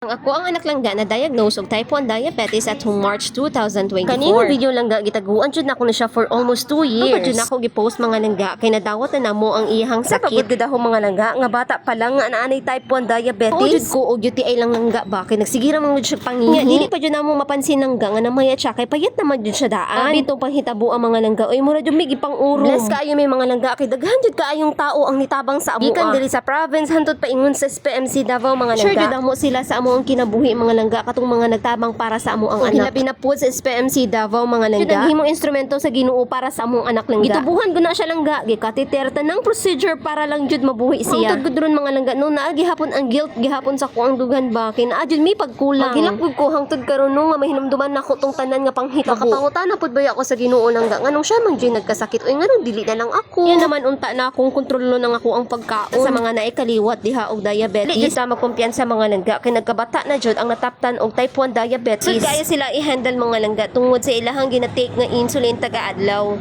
Ang akoang anak, langga, na diagnose og type 1 diabetes atong March 2024. Kaning video, langga, gitaguan jud nako na siya for almost 2 years. Ang pa jud nako gi-post, mga langga, kay nadawat na namo ang iyahang Sa sakit. pagod gud ako, mga langga, nga bata pa lang nga naanay type 1 diabetes. Oo jud ko og UTI lang, langga ba, kay nagsige ra man gud siya pangihi. Nga dili pa jud namo mapansin, langga, nga namayat siya kay payat naman jud siya daan. Abi tong panghitabo ang mga langga, oy, mura jud mig ipang-urong. Bless kaayo may mga langga kay daghan jud kaayong tao ang nitabang sa amo. Gikan diri sa province hantud paingon sa SPMC Davao, mga Sure langga. jud amo sila sa amo ang kinabuhi, mga langga, katong mga nagtabang para sa amo ang Ug anak. hilabi na pod sa SPMC Davao, mga Jud langga. ang himong instrumento sa Ginoo para sa among anak, langga. Gitubuhan ko na siya, langga, gikateter tanang procedure para lang jud mabuhi siya. Hangtod gud ron, mga langga, no, naa gihapon ang guilt gihapon sa kuang dughan ba kay naa jud may pagkulang. Maghilak gud ko hangtod karon, no, nga mahinumduman nako tong tanan nga panghitabo. Makapangutana pud baya ako sa Ginoo, langga, nganong siya man jud nagkasakit oy, nganong dili na lang ako. Yan naman unta na akong kontrolon ang ako ang pagkaon. Sa mga naikaliwat diha og diabetes. Dili jud ta magkumpiyansa, mga langga, kay nagkabata na jud ang nataptan og type 1 diabetes. Sud kaya sila i-handle, mga langga, tungod sa ilahang ginatake nga insulin taga-adlaw.